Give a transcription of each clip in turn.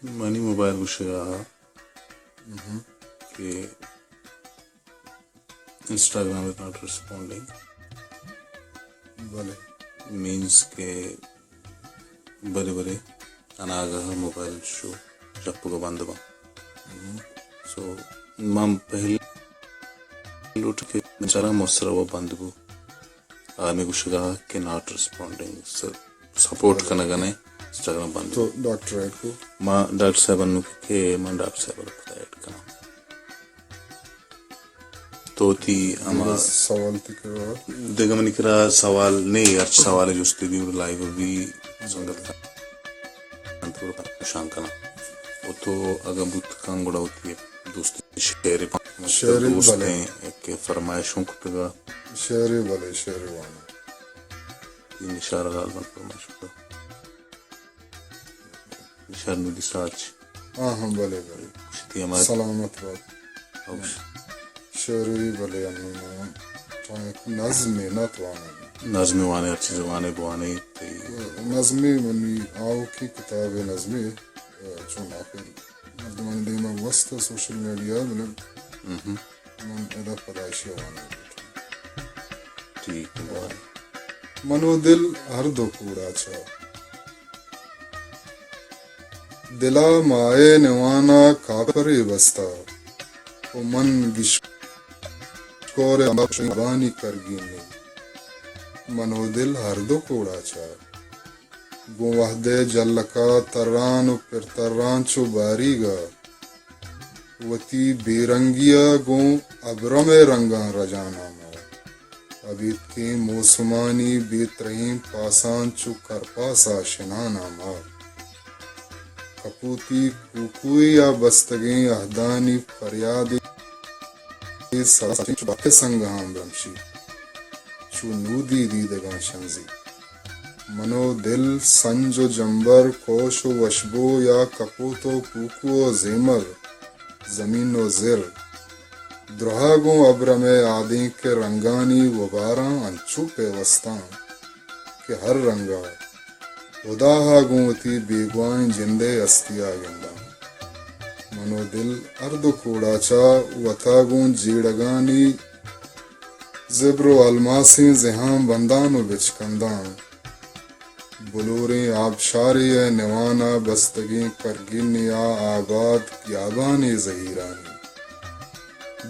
منی موبائل گوشگا کہ Instagram is not responding. بلے۔ مینز کہ برے برے اناگہ موبائل شو شپگا بند باں۔ سو من پہلی لوٹ کہ چارا مسترا و بند بو۔ آ ہمے گوشگا کہ ناٹ ریسپونڈنگ، س-، سپورٹ کنگا نہ، انسٹاگرام بند۔ تو ڈاکٹر ایڈ کو؟ ما ڈاکٹر صاحب انو کہ من ڈاکٹر صاحب ءَ پدا ایڈ کناں۔ تو تی ہما دگہ سوال تی کرا؟ دگہ منی کرا سوال نہیں، ہرچ سوال جستی بھی لائیو بھی سنگت کا انت گڑا پریشان کناں۔ و تو اگاں بوت کن گڑا وتی دوست شعر پا-، شعر، دوستیں بلے۔ کہ فرمائشوں کتگا۔ شعر بلے، شعر وانا۔ نشار غالباً فرمائش کتگا۔ نشار نودی ساچ۔ ہاں، ہاں، بلے، بلے۔ شتی ہمارے سلامت بات۔ اوش۔ شعر بلے، انو نظم نہ توانا۔ نظم وانے، ہر چیز وانے بوانے۔ نظمی منی آؤکی کتاب نظمی، چون آخر مردمانی دیما گوست سوشل میڈیا، بلے من ادا پدا ایشی وانگ لوٹاں۔ ٹھیک ہے۔ منو دل ہر دو کوڑا چا۔ دلا مائے نوانا کاپرے بستا۔ و من گشکور بانی کرگینی۔ منو دل ہر دو کوڑا چا۔ گوں وہدے جلکا تران و پر تران چو باریگا۔ وتی بے رنگیا گوں ابرمئے رنگاں رجاناں ما۔ ابیتکیں موسمانی بے ترہیں پاساں چو کرپاسا شناناں ما۔ کپوتی کوکوئے یا بستگیں اہدانی فریادے سرا چو بکے سنگہاں برمشی۔ چو نودی دیدگاں شنزی۔ منو دل سنج و جمبر، کوش و وشبو یا کپوت و کوکو و زیمر، زمین و زر، درہا گوں ابرمئے آدینک رنگانی وباراں انچو پیوستاں کہ ہر رنگا ہداہا گوں وتی بیگواہیں جندئے ہستیا گنداں۔ منو دل ہر دو کوڑا چا وتا گوں جیڑگانی زبر و الماسیں زہاں بندان و بچکنداں۔ بلوریں آبشارے ء نوانا بستگیں کرگنے ء آباد گیابانے زہیرانی۔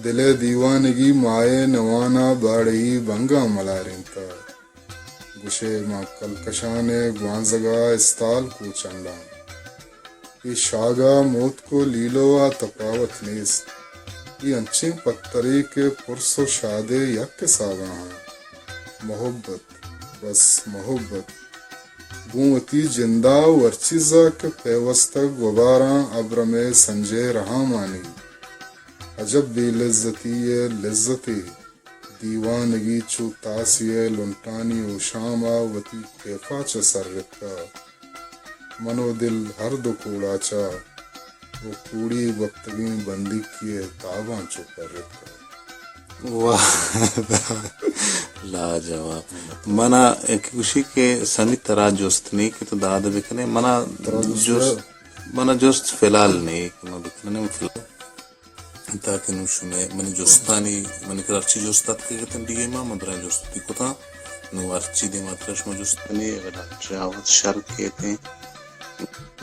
دل ء دیوانگی ماہ ء نوانا باڑہی بنگاں ملارینتہ۔ گشئے ماں کلکشان ء گوانزگ ء استال کوچنڈاں۔ اے شاگا موتک و لیلو ء تپاوت نیست۔ اے انچیں پترے کہ پرس و شادے یک حسابا آں۔ محبت، بس محبت۔ گوں وتی جندا و ہر چیزا کہ پیوستگ گباراں ابرمئے سنجئے رہامانی۔ عجب بے لذتی ء لذتے۔ دیوانگی چو تاسی ء لنٹانی ہوشام ء وتی کیفا چہ سر رپتہ۔ من و دل ہر دو کوڑا چہ و کوڑی گپتگیں بندیکی ء تاباں چو پر رپتہ۔ واہ، لاجواب۔ منا ایک گوشی کہ سمی ترا جست نہیں کہ تو داد بکنے، منا ترا جست جست، منا جست فی الحال نہیں کہ من بکننے، فی الحال تاکہ نوں شمئے منی جستانی، منی کرا ہرچی جست اتکگ اتنت ڈی ایم ء، من درائیں جست وتی کتاں۔ نوں ہرچی دیما ترا شما جست کنی، اگاں ڈاکٹر ء وت شر کیت انت،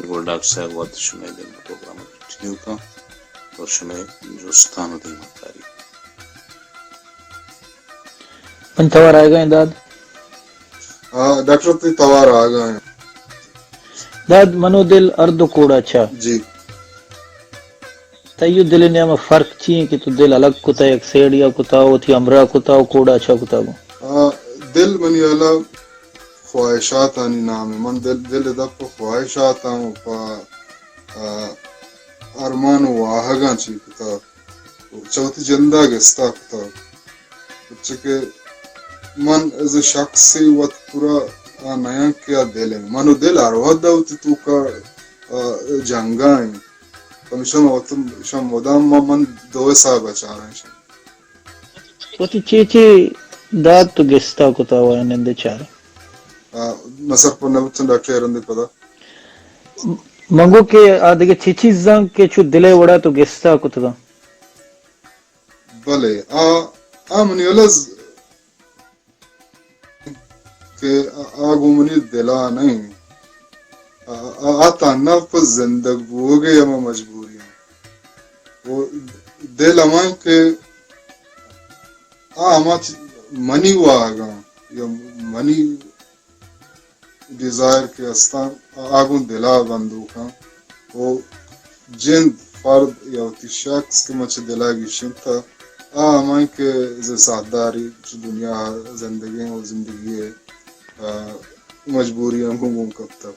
گڑا ڈاکٹر صاحب وت شمئے دیما پروگرام ء کنٹینیو کنت و شمئے جستاں دیما کاری۔ من توار آیگا ایں داد۔ آ، ڈاکٹر، تئی توار آگا ایں۔ داد، من و دل ہر دو کوڑا چہ۔ جی۔ تئی و دل ء نیام ء فرق چی انت کہ تو دل الگ کتہ، یک سیڈیا کتہ، وتی ہمراہ کتہ و کوڑا چہ کتہ گوں؟ آ، دل منی ہیالا خواہشاتانی نام انت۔ من دل، دل ء دپ ء خواہشاتاں و پہ، آ، ارمان و واہگاں چی کتہ۔ چہ وتی جندا گستا کتگ، پرچہ کہ من از شخصے وت پورا آ نیاں کہ آ دل انت۔ من و دل ہر وھد ء وتی توکا، آ، جنگا انت۔ پمیشا من وت، شم مدام من، من دو حساب ء چاراں شم۔ وتی چے چے داد تو گستا کتا و نندے چارے؟ آ، من سرپد نہ بوتاں ڈاکٹر، رندے پدا۔ منگو کہ آ دگہ چی چیزاں کہ چو دل ءِ وڑا تو گستا کتگاں؟ بلے، آ، آ منی الز کہ آ، آ گوں منی دلا نہ ایں۔ آ، آ، آ تہنا پہ زندگ بوگ ءِ ہما مجبوری ایں۔ و دل ہما کہ آ ہما چ-، منی واہگاں یا منی ڈیزائر کہ استاں، آ گوں دلا بندوکاں۔ و جند، فرد یا وتی شخص کہ من چہ دلا گیشینتا، آ ہمائیں کہ ز ساہداری چہ دنیا ءَ زندگیں و زندگی ءِ، آ، مجبوریاں گوں گون کپتگ۔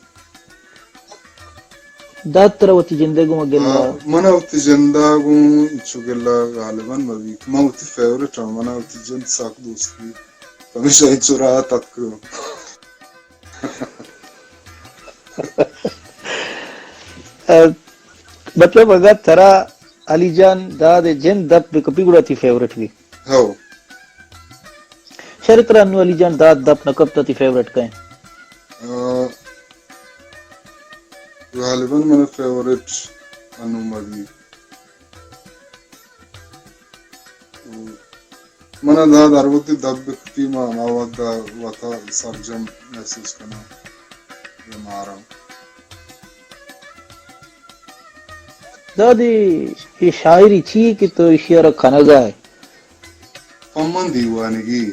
داد ترا وتی جند ءَ گوں گلہ؟ آ، من ءَ وتی جند ءَ گوں انچو گلہ غالباً مہ بیت۔ من وتی فیورٹ آں، من ءَ وتی جند سک دوست بیت، پمیشا انچو راہ ءَ تتکگاں۔ مطلب، اگاں ترا علی جان داد ءِ جند دپ بہ کپی، گڑا تئی فیورٹ بی؟ ہو۔ شر، ترا انو علی جان داد دپ نہ کپتا، تئی فیورٹ کئے؟ آ، غالباً من فیورٹ انو مہ بی۔ من ءَ داد ہر وھدے دپ بہ کپی، ما ہما وھد ءَ وت ءَ سرجم محسوس کناں یا ماراں۔ داد، اے، اے شاعری چی کہ تو ایشی ءَ را کنگ ءَ ئے؟ پہ من دیوانگی۔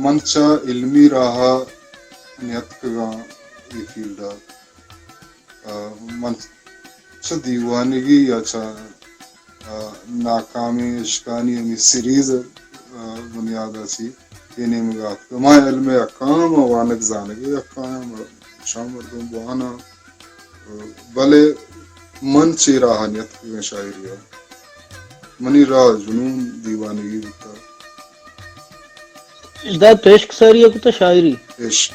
من چہ علمی راہ ءَ نیتکگاں اے فیلڈ ءَ۔ آ، من چہ دیوانگی یا چہ، آ، ناکامیں عشقانی ہمے سیریز، آ، بنیاد ءَ چہ اے نیمگ ءَ اتکگ۔ ما علم ءِ حقاں، ما وانگ زانگ ءِ حقاں، ما شاں مردم بواناں۔ آ، بلے من چہ راہ ءَ نیتکگاں شاعری ءَ۔ منی راہ جنون دیوانگی بوتگ۔ داد، تو عشق ساری ءَ کتہ شاعری؟ عشق۔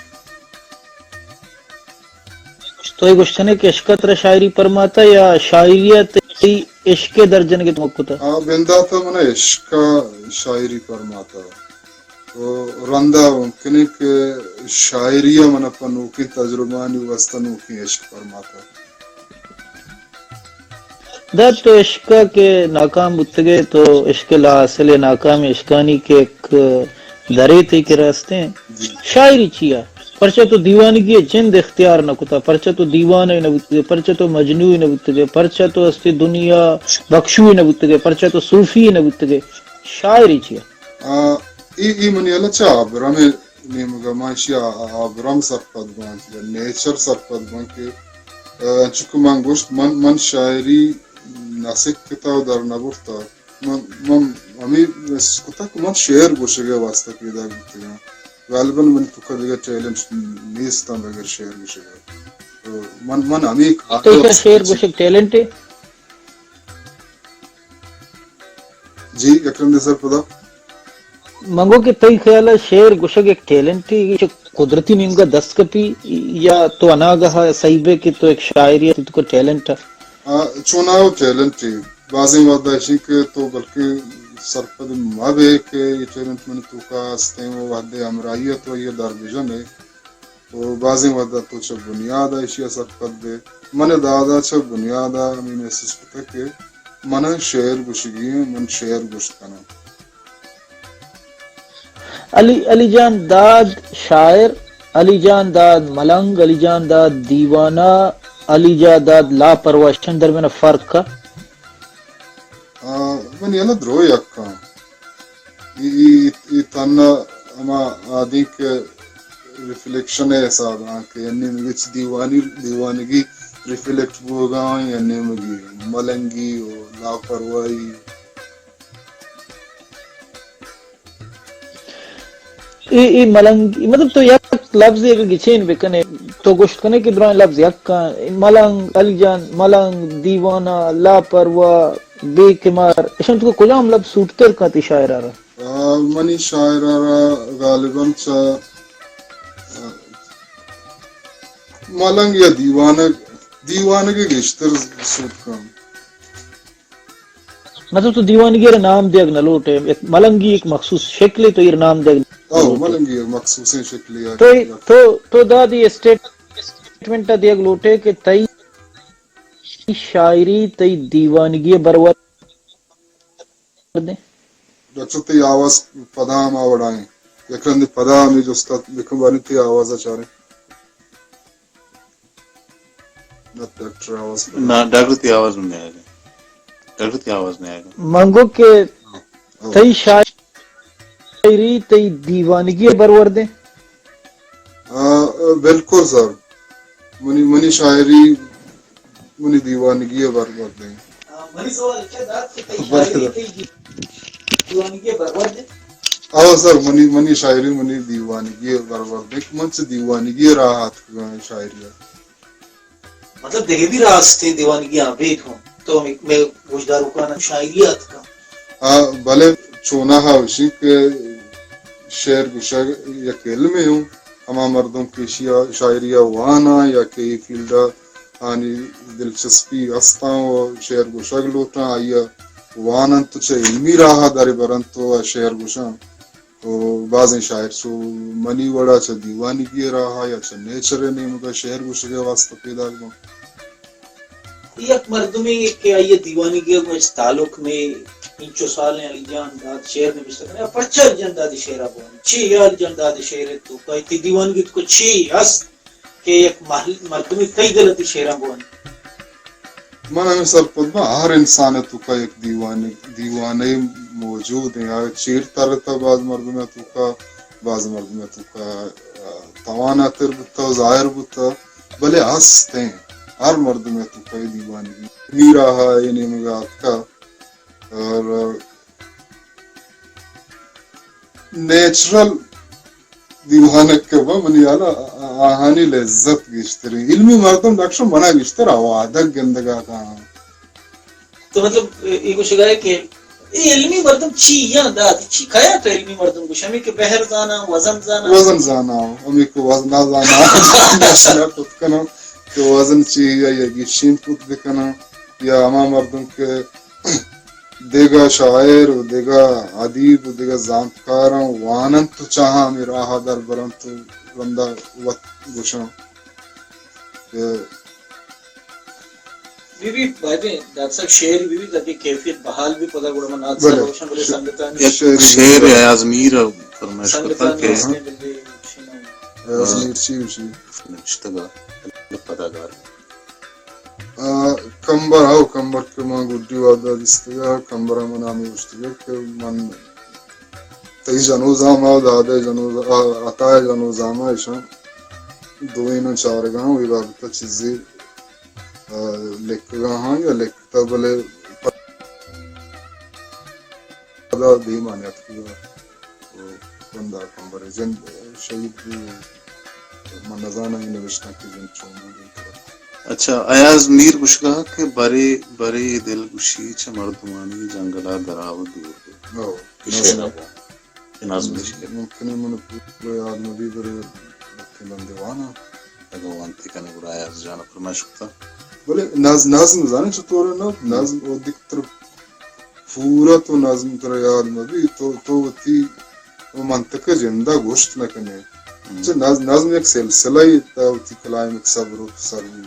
تو اے گوشتنے کہ عشق ءَ ترا شاعری پرماتہ یا شاعری ءَ تئی عشق ءِ در جنگ ءِ تمک کتہ؟ آ، بندات ءَ من ءَ عشق ءَ شاعری پرماتہ۔ تو رند ءَ ممکن ایں کہ شاعری ءَ من ءَ پہ نوکیں تجربہانی واستہ نوکیں عشق پرماتہ۔ داد، تو عشق ءَ کہ ناکام بوتگ ئے، تو عشق ءِ لاحاصل ءُ ناکامیں عشقانی کہ یک درے تئی کرا استیں۔ جی۔ شاعری چیا؟ پرچا تو دیوانگی ءِ جند اختیار نہ کتا؟ پرچا تو دیوانہ نہ بوتگ ئے؟ پرچا تو مجنوے نہ بوتگ ئے؟ پرچا تو ہستی دنیا بخشوے نہ بوتگ ئے؟ پرچا تو صوفی نہ بوتگ ئے؟ شاعری چیا؟ آ، اے، اے منی ہیال ءَ چہ ابرم ءِ نیمگ ءَ، ما ایشی ءَ ابرم سرپد باں یا نیچر سرپد باں کہ، آ، انچو کہ من گوشت، من، من شاعری نہ سکتا و در نہ برتا۔ من، من ہمے محسوس کتا کہ من شعر گوشگ ءِ واستہ پیدا بیتگاں۔ غالباً منی توکا دگہ ٹیلنٹ نیست بغیر شعر گوشگ ءَ۔ تو من، من ہمے تو ایشی ءَ شعر گوشگ ٹیلنٹ ئے؟ جی، یک رندے سرپدا۔ من گو کہ تئی خیال ءَ شعر گوشگ یک ٹیلنٹے، اے چہ قدرتی نیمگ ءَ دست کپی یا تو اناگہ ءَ سہی بئے کہ تو یک شاعرے ئے، تئی توکا ٹیلنٹ ئے؟ آ، چوناہا ٹیلنٹے۔ بازیں وھد ءَ ایشی کہ تو بلکیں سرپد مہ بئے کہ اے ٹیلنٹ منی توکا استیں، و وھدے ہمراہی ءَ تو آئی ءَ در بجن ئے۔ و بازیں وھد ءَ تو چہ بنیاد ءَ ایشی ءَ سرپد بئے۔ من ءَ داد ءَ چہ بنیاد ءَ ہمے محسوس کتگ کہ من ءَ شعر گوشگی ایں، من شعر گوشت کناں۔ علی، علی جان داد شاعر، علی جان داد ملنگ، علی جان داد دیوانہ، علی جان داد لاپرواہ، اشانی درمیان ءَ فرق ءَ؟ آ، منی ہیال ءَ درو یک اَں۔ اے، اے، اے تہنا ہما آدینک ریفلیکشن ءِ حساب ءَ کہ یک نیمگے چہ دیوانی، دیوانگی ریفلیکٹ بوگ ءَ اَں، یک نیمگے ملنگی و لاپرواہی۔ اے، اے ملنگ، مطلب تو یک لفظے اگہ گچین بکنے، تو گوشت کنے کہ درائیں لفظ یک اَں، ملنگ، علی جان، ملنگ، دیوانہ، لاپرواہ، بے کمار، اشان تو کجام لفظ سوٹ تر کنت اے شاعر ءَ را؟ آ، منی شاعر ءَ را غالباً چہ، آ، ملنگ یا دیوانگ، دیوانگ گیشتر سوٹ کنت۔ مطلب تو دیوانگی ءَ را نام دیگ نہ لوٹ ئے، یک ملنگی یک مخصوص شکلے تو ایر نام دیگ نہ او، لوٹ ئے۔ ملنگی یک مخصوصیں شکلے آ تو، تو، تو دادی اسٹیٹ، اسٹیٹمنٹ ءَ دیگ لوٹ ئے کہ تئی شاعری تئی دیوانگی ءِ برورد ایں؟ ڈاکٹر، تئی آواز پدا ہما وڑا ایں۔ یک رندے پدا ہمے جست ءَ بکن، باریں تئی آواز ءَ چاریں۔ نہ، ڈاکٹر آواز پدا۔ نہ، ڈاکٹر تئی آواز نہ آیگ ءَ۔ ڈاکٹر تئی آواز نہ آیگ ءَ۔ من گو کہ ہاں، ہاں۔ تئی شاعری تئی دیوانگی ءِ برورد ایں؟ آ، آ، بالکل سر۔ منی، منی شاعری منی دیوانگی ءِ برورد ایں۔ آ، منی سوال چہ دات کہ تئی شاعری تئی دیوانگی ءِ برورد ایں؟ او سر، منی، منی شاعری منی دیوانگی ءِ برورد ایں کہ من چہ دیوانگی ءِ راہ ءَ اتکگاں شاعری ءَ۔ مطلب دگہ بھی راہ است ایں دیوانگی ءَ ابید ہوں تو ہمے مئے گوشداروکاں شاعری ءَ اتکاں۔ آ، بلے چوناہا اشی کہ شعر گوشگ یک علمے ہوں، ہما مردم کہ ایشی ءَ شاعری ءَ واناں یا کہ اے فیلڈ ءَ آنی دلچسپی استاں و شعر گوشگ لوٹاں، آئی ءَ واننت و چہ علمی راہ ءَ در برنت و شعر گوشاں۔ و بازیں شاعر چو منی وڑا چہ دیوانگی ءِ راہ ءَ یا چہ نیچر ءِ نیمگ ءَ شعر گوشگ ءِ واستہ پیداک باں۔ یک مردمے کہ آئی ءِ دیوانگی ءَ گوں ہچ تعلق نے، اینچو سالیں علی جان داد شعر نبشتہ کنگ ءَ، پرچا علی جان داد ءِ شعر ءَ بوان؟ چی علی جان داد ءِ شعر ءِ توکا تئی دیوانگی توکا چی است کہ یک مردمے تئی دل ءَ تئی شعراں بوان؟ من ہمے سرپد باں، ہر انسان ءِ توکا یک دیوانے، دیوانے موجود ایں۔ آ چیر ترتہ باز مردم ءِ توکا، باز مردم ءِ توکا، آ، تواناتر بوتہ و ظاہر بوتہ، بلے ہست ایں۔ ہر مردم ءِ توکا اے دیوانگی۔ میر آہا اے نیمگ ءَ اتکہ اور نیچرل دیوانگ کہ بہ منی ہیال ءَ آ-، آہانی لذت گیشتریں۔ علمی مردم ڈاکٹر منا گیشتر آوادگ گندگ ءَ کاں۔ تو مطلب اے گوشگ ءَ ئے کہ اے علمی مردم چی یاں داد چی کیا؟ تو علمی مردم گوش ہمیں کہ بحر زاناں، وزن زاناں۔ وزن زاناں، ہمیں کہ وزن زاناں، نشنا کت کناں کہ وزن چی یا، یا گیشین کت بکناں، یا ہما مردم کہ دگہ شاعر و دگہ ادیب و دگہ زانتکاراں واننت و چاہاں ہمے راہ ءَ در برنت و رندا وت گوشاں کہ بی بی بایدیں داد صاحب شعر بی بی تاکہ کیفیت بحال بی، پدا گڑا من ناد صاحب بلے۔ روشن بلے ش-، سنگتانی یک شعر ایاز میر ءَ فرمائش کتا سنگتانی کہ ہستیں بلے شنو۔ ایاز میر چی گوشی؟ نوشتگ ءَ پدا گار۔ آ، کمبر، ہو، کمبر کہ ما گڈی وہدا دیستگا، کمبرا من ہمے گوشتگا کہ من تئی جنوزاما و دادئے جنوز-، آ، عطائے جنوزاما اشاں دوئیناں چارگاں و اے بابتا چیزے، آ، لکھگا ہاں یا لکھتا، بلے پدا دیما نیاتکگا۔ و بندہ کمبر ءِ جند شہید بی، من نزاناں اے نبشتانک ءِ جند چون بوت انت۔ اچھا، ایاز میر گوشگا کہ برے برے دلگوشی چہ مردمانی جنگل ءَ درا و دور بی۔ ہو، اے شعر ءَ نظم۔ بوان۔ اے نظم ءِ شعر۔ ممکن ہے من پورا یاد مہ بی، برے وقتی من دیوان ءَ۔ اگاں وانتی کنے گڑا ایاز جان ءَ فرمائش کتا۔ بلے نظ-، نظم زانے چطور ہے نا؟ ہم۔ نظم و دکتر پورا تو نظم ترا یاد مہ بی، تو، تو وتی منطق ءِ جند ءَ گوشت نہ کنے۔ ہم۔ چہ نظ-، نظم یک سلسلہ ءِ تہ وتی کلائمیکس ءَ برو تو سر بی۔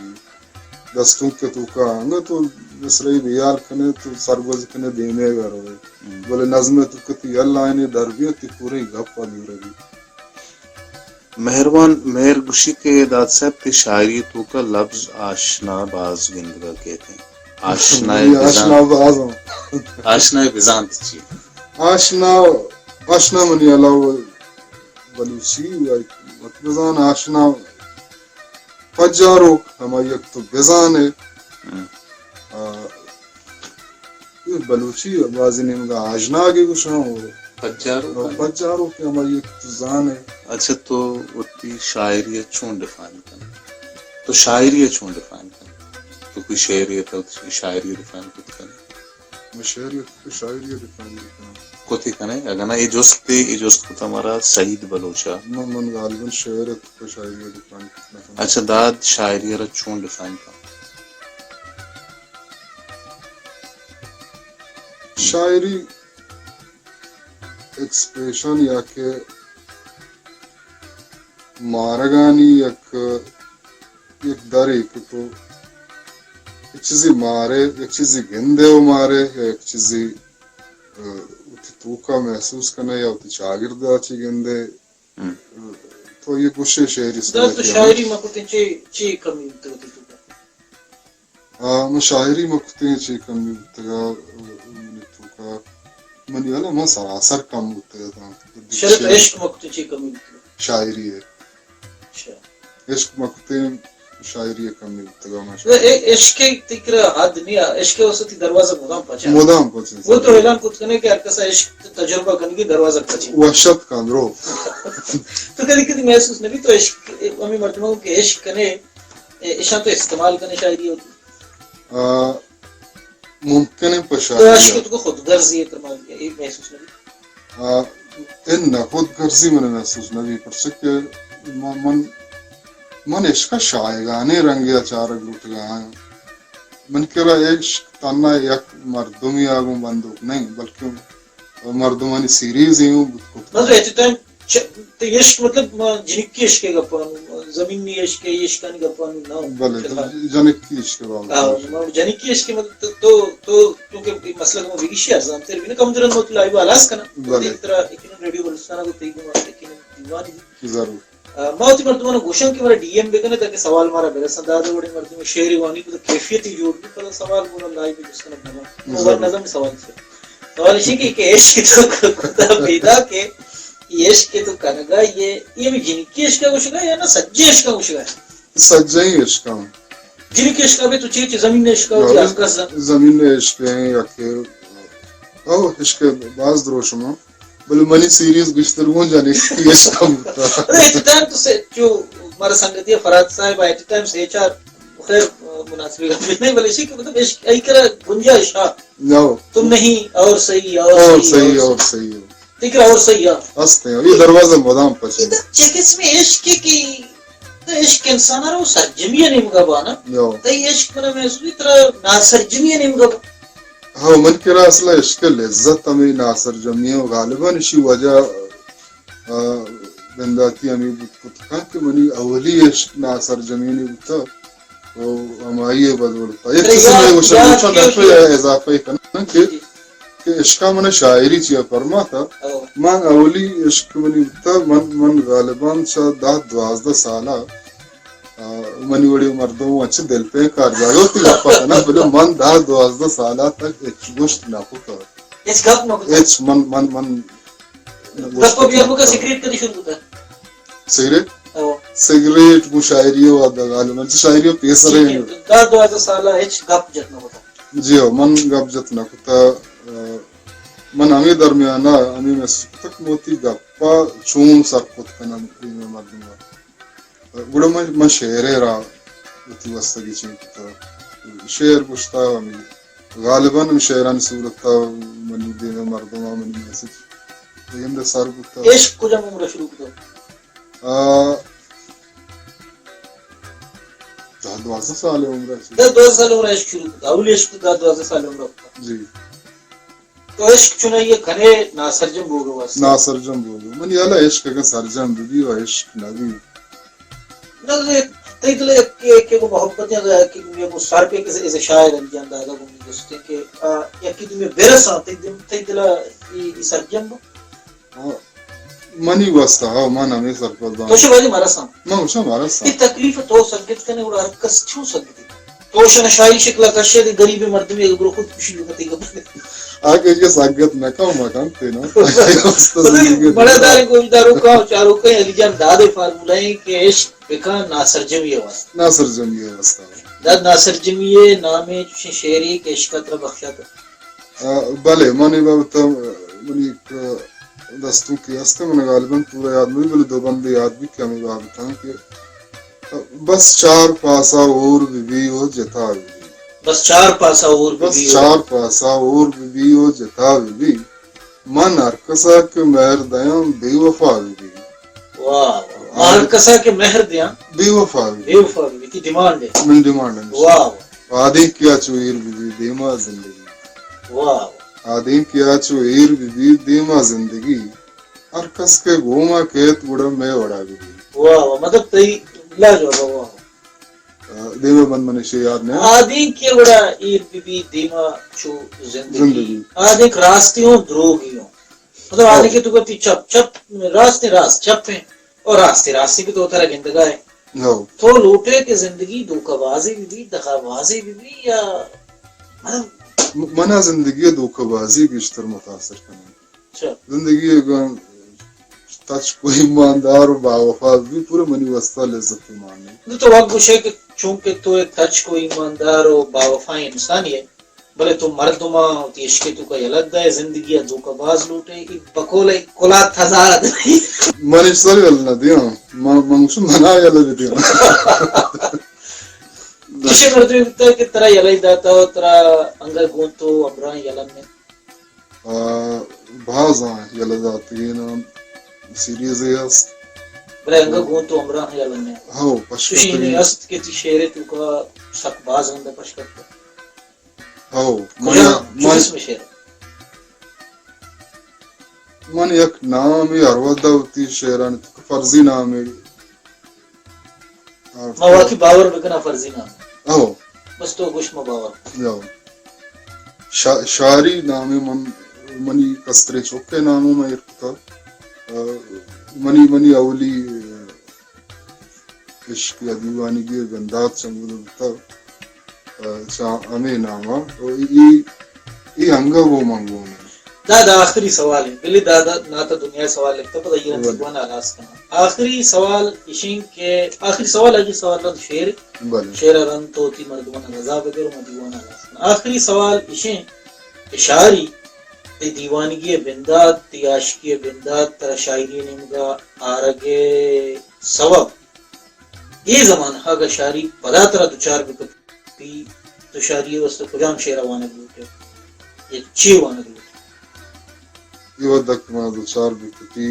دستونک ءِ توکا انگت تو مصرعی بیال کنے تو سرگوز کنے دیمے ءَ روئے۔ ہم۔ بلے نظم ءِ توکا تی ہر لائنے در بی، تی پورے گپ ءَ دور بی۔ مہروان مہر گوشی کہ داد صاحب تئی شاعری ءِ توکا لبز آشنا باز گندگ ءَ کیت انت۔ آشنائے بزانت۔ آشنا باز انت۔ آشنائے بزانت چی؟ آشنا، آشنا منی علاوہ بلوچی وت بزان آشنا پجاروک ہمائی یک تو بزانے۔ ہم۔ آ، اے بلوچی بازی نیمگا آژناگے گوشاں و پجاروک و آنے۔ پجاروک ہمائی یک تو زانے۔ اچھا، تو وتی شاعری ءَ چون ڈیفائن کن؟ تو شاعری ءَ چون ڈیفائن کن؟ تو کوئی شعرے ءَ تو شاعری ءَ ڈیفائن کت کن؟ من شعری ءَ تو شاعری ءَ ڈیفائن کن۔ کتے کنے؟ اگاں نہ اے جست ءَ، اے جست کتا مارا سعید بلوچ ءَ۔ من، من غالباً شعر ءَ تو شاعری ءَ ڈیفائن کت نہ کناں۔ اچھا، داد شاعری ءَ را چون ڈیفائن کن؟ شاعری ایکسپریشن یا کہ مارگانی یک، یک درے کہ تو یک چیزے مارے، یک چیزے گندے و مارے، یا یک چیزے، ء، وتی توکا محسوس کنے یا وتی چاگردا چی گندے، ہم۔ ء، تو یہ گوشے شعری دا تو سنت یا شاعری مکتیں چی، چی کمی بوتگ وتی توکا؟ آ، من شاعری مکتیں چی کمی بوتگا، ء، منی توکا، منی حالا من سراسر کم بوتگا تاں۔ شرط عشق مکتیں چی کمی بوتگا؟ شاعری ہے۔ اچھا۔ عشق مکتیں شاعری کمی بوتگا، ماشاءاللہ۔ اے، عشق تکرا حد نہیں، عشق واسطے دروازہ مدام پچا۔ مدام پچا۔ وہ تو اعلان کت کنے کہ ہر کسا عشق تجربہ کنگی دروازہ پچے۔ وحشت کاندرو۔ تو کدی کدی محسوس نبی تو عشق، ہمیں مردموں کے عشق کنے، اے، اشاں تو استعمال کنے شاعری ہوتی۔ آ، ممکن ہے پہ تو عشق شاعری تو خود غرضی ہے تمام، یہ محسوس نبی۔ آ، اناں خود غرضی من محسوس نبی، پرچہ کہ من، من، من عشق شائگانیں رنگے چارگ لوٹگا ہاں۔ من کرا عشق تنہا یک مردمی آگوں بندوک نہیں، بلکہ مردمانی سیریز ہی ہوں بوت کت۔ مطلب ایتی تاں چ-، تو عشق مطلب ما جنکی عشق کے گپانو، زمینی عشق کے عشقانی گپانو نہ ہو۔ بلے، تو جنکی عشق کے بابت ہاں، ما جنکی عشق کے مطلب تو، تو، تو، تو کہ مسئلہ کو بگیشی ارزان تیر بنا کم درن مطلب لائیو آلاس کنا۔ بلے۔ ترا یقیناً ریڈیو بلوچستان کو تئی کو یقیناً دیوانی۔ ضرور۔ آ، ما وتی مردماناں گوشاں کہ مارا ڈی ایم بکنے تاکہ سوال مارا برساں۔ دادا وڑیں مردم شعر وانی کو کیفیت جوڑ بی، پدا سوال گورا لائیو جس کنگ نہ بنت۔ ضرور۔ نظم سوال سے۔ سوال اسی کہ، کہ عشق تو کتا پیدا کہ یہ عشق تو کنگا، یہ، یہ بھی جنکی عشق گوشگا یا نہ سجے عشق گوشگا؟ سجے عشق۔ جنکی عشق بھی تو چی چی زمین عشق ہو یا زمین عشق ہیں یا کہ، او عشق باز دروشم۔ بلے منی سیریز گشتر گوں جنکی عشق ہم بوتا۔ ارے، ایٹ ٹائم تو سے، جو ہمارا سنگتی ہے فراد صاحب، ایٹ ٹائم سے چار، خیر، مناسب گپ نہیں، بلے اسی کہ مطلب عشق، ای کرا گنجائش ہا۔ نو۔ تم نہیں، اور صحیح، اور اور صحیح، صحیح، اور اور صحیح۔ تکرا اور صحیح ہا۔ ہستے ہیں، یہ دروازہ مدام پچے۔ یہ تو چہ قسم عشق کی، تو عشق انسان رو سرجمی نیمگا بانا۔ نو۔ تو یہ عشق منا محسوس ترا ناسرجمی نیمگا با۔ ہاں، من کرا اصل عشق لذت ہمیں ناسرجمی و غالباً اسی وجہ، آ، بنداتی ہمیں بوت کت کن کہ منی اولی عشق ناسرجمی نہیں بوتا و ہمائی بدولتا۔ یک ارے قسم یار، ہے وہ شاید یار، گوشاں یار، ڈاکٹر یا اضافہ کنن کہ، جی۔ کہ عشقا من شاعری چیا فرماتا۔ او۔ من اولی عشق منی بوتا، من، من غالباً شاید دہ دوازدہ سالہ آ، منی وڑی مردم انچ دل پہ کار جاگہ وتی گپا کناں، بلے من دہ دوازدہ سالا تک ہچ گوشت نہ کتا۔ ہچ گپ نہ کتا؟ ہچ من، من، من گپ بیا بکا، سگریٹ کدی شروع کتا؟ سگریٹ؟ او۔ سگریٹ مشاعری و غالباً شاعری و پیسرے۔ دہ دوازدہ سالا ہچ گپ جت نہ کتا؟ جی ہو، من گپ جت نہ کتا۔ آ، من ہمیں درمیانا، ہمیں محسوس کتا کہ موتی گپا چون سر کت کنم دیمے مردم۔ گڑا من، من شعرے را وتی واسطہ گچین کتا۔ شعر گوشتا ہمیں غالباً ہمیں شعرانی صورتا منی دیم مردم منی میسج دیگندے سر بوتا۔ عشق کجام عمر شروع کتا؟ آ، دہ دوازدہ سال عمر۔ دہ دوازدہ سال عمر عشق شروع کتا۔ اولی عشق دہ دوازدہ سال عمر کتا۔ جی۔ تو عشق چنائی ء کنے ناسرجم بوگ ء واسطہ؟ ناسرجم بوگ ء۔ منی ہیال ء عشق اگاں سرجم بہ بی و عشق نہ بی۔ نہ، تئی دل ء یکے، یکے گوں محبت یا یکے گوں، یا گوں سر پہ کسے، ایسے شاعر علی جان دادا گوں گوشتے کہ، آ، یکے دومی برساں، تئی دل، تئی دل ء ای، ای سرجم بو؟ ہاں، منی واسطہ، ہاں، من ہمے سرپد آں۔ تو شے واجہ مرساں۔ من گوشاں مرساں۔ اے تکلیف تو سگت کنے گڑا ہر کس چون سگت؟ تو شنا شاعری شکل کشے دے غریب مردم اے برو خود کشی بکتے گپ۔ آ کہ اس سگت نہ کم مکان تے نا۔ بڑا دار گوشدارو کا چارو کا علی جان دادے فارمولا ہے کہ عشق بکا ناسرجمی واسطہ۔ ناسرجمی واسطہ۔ داد ناسرجمی نام ہے چوشیں شعری کہ عشق تر بخشا۔ آ، بلے، من اے بابت ء، منی یک دستونکے ہست، من غالباً پورا یاد نہ بی، بلے دو بندے یاد بی کہ ہمے بابت ء کہ، آ، بس چار پاسا ہور بہ بی و جتا بہ بی۔ بس چار پاسا ہور بہ بس بی و چار پاسا ہور بہ بی و جتا بہ بی۔ من ہر کسا کہ مہر دیاں بے وفا بہ بی۔ واہ، واہ۔ ہر کسا کہ مہر دیاں بے وفا بہ بی۔ بے وفا بہ بی، تی ڈیمانڈ ہے۔ من ڈیمانڈ ہے۔ واہ، واہ۔ آدینکیا چو ایر بہ بی دیما زندگی۔ واہ، واہ۔ آدینکیا چو ایر بہ بی دیما زندگی۔ ہر کس کہ گوما کیت گڑا مئے وڑا بہ بی۔ واہ، واہ، مطلب تئی لاجواب، واہ، واہ۔ آ، دیما بند من ایشی یاد نہ۔ آدینک کہ گڑا ایر بی بی دیما چو زندگی۔ زندگی۔ آدینک راستی ہوں، دروگی ہوں۔ مطلب، ہاں۔ آدینک کہ تو کہتی چپ، چپ، راستی راست، چپ ہیں۔ اور راستی راستی کہ تو ترا گندگا ہے۔ ہاں۔ تو لوٹے کہ زندگی دھوکہ بازی بی بی، دغا بازی بی بی یا، مطلب، م-، منا زندگی دھوکہ بازی گیشتر متاثر کنی۔ اچھا۔ زندگی اگاں تچک و ایماندار و باوفا بی، پورا منی واسطہ لذت مانے۔ نو تو وقت گوشے کہ چونکہ تو ایک تچک و ایماندار و باوفا انسانی ہے، بلے تو مردماں وتی عشق تو کا یلہ دے، زندگی ء دھوکہ باز لوٹے، ای بقول کلا تضاد۔ من ایشی سر یلہ نہ دیاں، من، من گوشم منا یلہ بدیاں۔ کشے مردمی بوتا کہ ترا یلہ داتا و ترا انگا گون تو امران یلہ نے؟ آ، بھازاں یلہ داتگیناں، سیریزے است۔ بلے انگا گون تو امران یلہ نے؟ ہو، پشکتگین۔ چوشی نے است کہ تی شعر تو کا سک باز ہند پشکت۔ ہو، من، کجا، چو من، قسم شعر؟ من یک نامے ہر وھدا وتی شعرانی تو فرضی نامے۔ ما واقعی باور بکناں فرضی نام۔ ہو۔ بس تو گوش ما باور۔ یو۔ شا-، شاری نامے من، منی کستریں چوکے نامے من ایر کتا۔ آ، منی، منی اولی، آ، عشق یا دیوانگی ء بندات چہ مود بوتگ، ء چہ ہمے نام ء۔ و ای، ای، ای انگہ گوں من گون انت۔ دادا آخری سوال انت، بلے دادا ناتا دنیا ء سوال لکھتا، پدا ایران بلے۔ دیوان ء ہلاس کناں۔ آخری سوال اشیں کہ، آخری سوال اگہ سوال رند شعر، بلے۔ شعر ء رند تو وتی مردمان ء رضا بدر و ما دیوان ء ہلاس کناں۔ آخری سوال اشیں کہ شاری تئی دیوانگی ء بندات، تئی عاشقی ء بندات، ترا شاعری ء نیمگا آرگ ء سوب اے زمانہ ء اگہ شاری پدا ترا دچار بکپی، تو شاری ء واستہ کجام شعر ء وانگ لوٹ ئے؟ یا چے وانگ لوٹ ئے؟ اے وھد ء کہ ما دچار بکپی،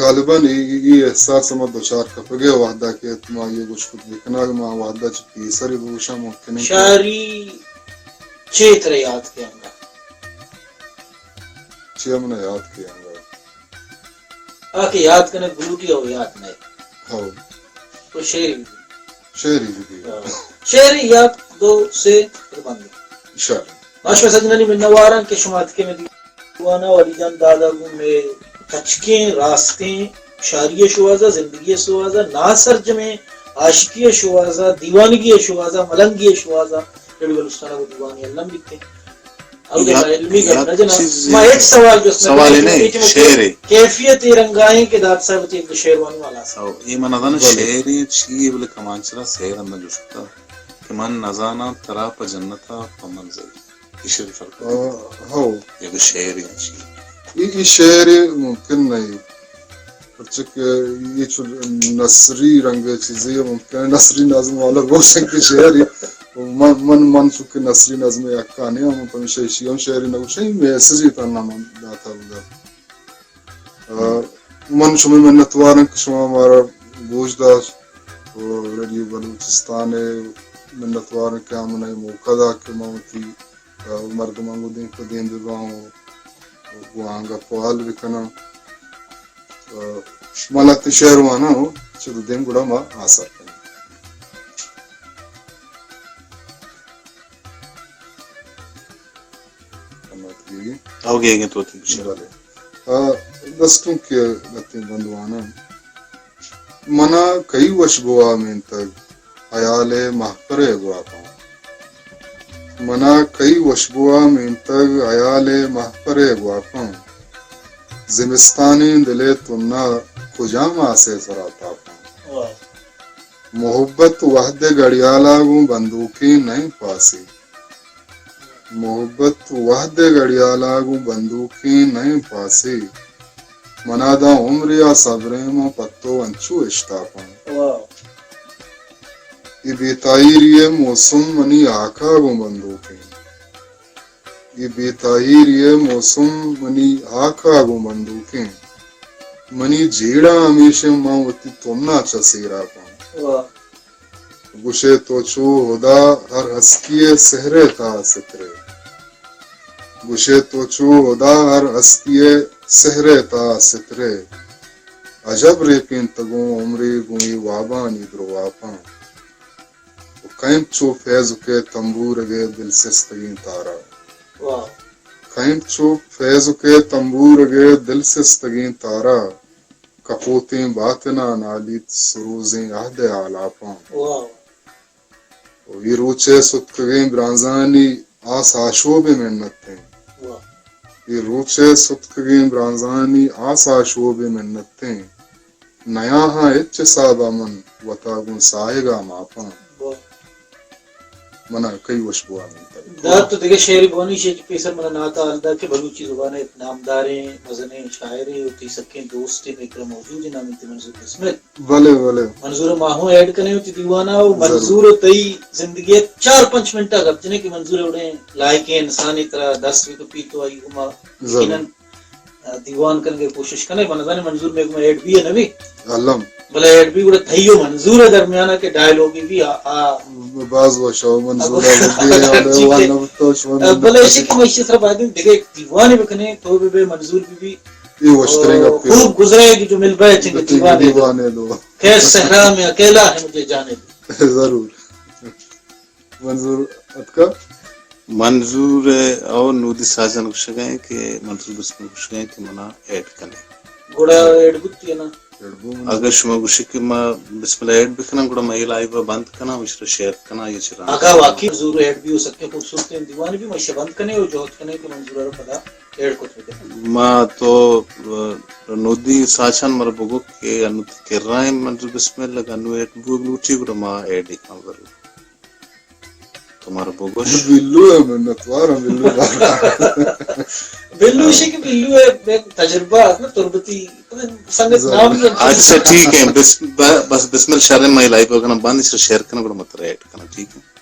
غالباً اے، اے احساس ء ما دچار کپگ ء وھد ء کہ ما اے گوش کت بکناں، ما وھد ء چہ پیسر ء بگوشاں ممکن انت کہ شاری چے ترا یات کیانگا؟ چے من یات کیانگا؟ آ کہ یات کنگ بلوٹی او یات نئے۔ ہو۔ تو شعری بی۔ شعری بی۔ ہاں۔ شعری یات دو سے قربان دی۔ شعر۔ باش میں سجنانی منواراں کہ شما اتکے میں دیوانا والی جان دادا گوں میں تچکیں راستیں شاری شوازا، زندگی شوازا، ناسرجمیں عاشقی شوازا، دیوانگی شوازا، ملنگی شوازا، ریڈیو بلوچستان ء گوں دیوانی الم بیت انت۔ او یک، علمی گپ یک نہ جناں۔ چیزے، ما ہچ سوال جست نہ سوالے کناں، نہ، اے چہ شعرے۔ کیفیت اے رنگا ایں کہ داد صاحب وتی یک شعر وانی والا است۔ او، اے من نہ زاناں بلے۔ شعرے چی اے، بلے کمانچرا شعر ہم جست کتا کہ من نزاناں ترا پہ جنتا پہ من زئی۔ اے شعر فرق آ، ہو۔ یک شعرے چی۔ اے، اے شعر ممکن نہ ایں۔ پرچہ کہ اے چو نثری رنگ ء چیزے ء ممکن ہے نثری نظم والا گوشن کہ شعری من، من، من چونکہ نثری نظم ء حقا نیاں، من پمیشا ایشی ہم شعری نہ گوشاں، اے میسجے تہنا من داتا بودا۔ آ، من شمئے منتوار آں کہ شما مارا گوش داشت و ریڈیو بلوچستان ء منتوار آں کہ آ منا اے موقع دا کہ من وتی، آ، مردماں گوں دیم پہ دیم بباں و گوں آہاں گپ و ہال بکناں۔ آ، ما لہتیں شعر واناں و چہ دیم گڑا ما آسر کنیں۔ او گیگیں تو وتی بچار۔ بلے۔ آ، دستونکے ء لہتیں بند واناں۔ منا کئی وشبوا مینتگ، ہیال ء مہپر ء گواپاں۔ منا کئی وشبوا مینتگ، ہیال ء مہپر ء گواپاں۔ زمستانیں دل ء تنا کجام آس ء سرا تاپاں۔ واہ۔ محبت وہد ء گڑیالا گوں بندوکیں نئیں پاسے۔ محبت وہد ء گڑیالا گوں بندوکیں نئیں پاسے۔ منا داں عمرے آ صبریں من پہ تو انچو اشتاپاں۔ واہ۔ اے بے تاہیری ء موسم منی ہاکا گوں بندوکیں۔ اے بے تاہیری ء موسم منی ہاکا گوں بندوکیں۔ منی جیڑہ ہمیش انت من وتی تنا چہ سیراپاں۔ واہ۔ گوشے تو چو ہدا ہر ہسکی ء سہرے تہا سترے۔ گوشے تو چو ہدا ہر ہسکی ء سہرے تہا سترے۔ عجب ریپینتگوں عمرے گوں اے وابانی درواپاں۔ کئیت چو فیض ءُ کہ تمبورگ ءِ دل سستگیں تارا۔ واہ۔ کئیت چو فیض ءُ کہ تمبورگ ءِ دل سستگیں تارا، کپوتیں باتن ءَ نالیت سروزیں عہد ءِ آلاپاں۔ واہ۔ ءُ اے روچ ءِ ستکگیں برانزانی آس آشوب ءِ منت ایں۔ واہ۔ اے روچ ءِ ستکگیں برانزانی آس آشوب ءِ منت ایں۔ نیاہاں ہچ حساب ءَ من وتا گوں ساہگ ءَ ماپاں۔ واہ۔ من ءَ کئی وش بوان انت۔ داد تو دگہ شعرے بوانی شے کہ پیسر من ءَ ناتا حال دا کہ بلوچی زبان ءِ نامداریں مزنیں شاعرے ءُ تئی سکیں دوستے مئے کرا موجود ایں، نام انت منظور بسمل۔ بلے، بلے۔ منظور ءَ ما ہوں ایڈ کنیں وتی دیوان ءَ، ءُ ضرور۔ منظور ءُ تئی زندگی ءَ چار پنچ منٹ ءَ گپ جنیں کہ منظور ءَ وڑیں لائقیں انسانے، ترا دست بہ کپیت تو آئی گما ضرور۔ یقیناً دیوان کنگ ءِ کوشش کنئے۔ من زانیں منظور مئے گما ایڈ بی ءَ نہ بی۔ الم۔ بلے ایڈ بی گڑا تئی ءُ منظور ءِ درمیان ءَ کہ ڈائیلاگے بی آ، آ۔ باز وش ءَ منظور ءَ بی ءَ ٹھیک ہے۔ وان نہ بوتو شما بلے ایشی کہ ما ایشی سرا باید دگہ یک دیوانے بکنیں، تو بہ بئے منظور بہ بی۔ اے وشتریں گپے۔ خوب گزرے کہ جو مل بئے چنگ دیوانے دو۔ دیوانے دو۔ خیر صحرا میں اکیلا ہے مجھے جانے دو۔ ضرور۔ منظور اتکا؟ منظور ءَ او نودی ساجان گوشگ ءَ ایں کہ منظور بسمل گوشگ ءَ ایں کہ منا ایڈ کنے۔ گڑا ایڈ بوت یا نا؟ ایڈ بو من۔ اگر شما گوشی کہ ما بسمل ءَ ایڈ بکناں، گڑا ما اے لائیو ءَ بند کناں، ایشرا شیئر کناں، یہ چرا؟ اگا واقعی منظور ایڈ بی ءُ سکیں خوبصورتیں دیوان بی، ما ایشرا بند کنے ءُ جہد کنے کہ منظور ءَ را پدا ایڈ کت بکن۔ ما تو، ا، نودی ساجان مارا بگو کہ انو تئی کرا ایں منظور بسمل، اگا انو ایڈ بوگ لوٹی، گڑا ما ایڈ کناں ضرور۔ تو مارا بگوش۔ بلو ءِ منتوار آں، بلو ءِ۔ بلو ایشی کہ بلو ءِ تجربہ است نا، تربتی سنگت نام۔ اچھا، ٹھیک ہے، بس، ب-، بس بسمل شریں، ما لائیو ءَ کناں بند، ایشرا شیئر کناں، گڑا ما ترا ایڈ کناں، ٹھیک ہے۔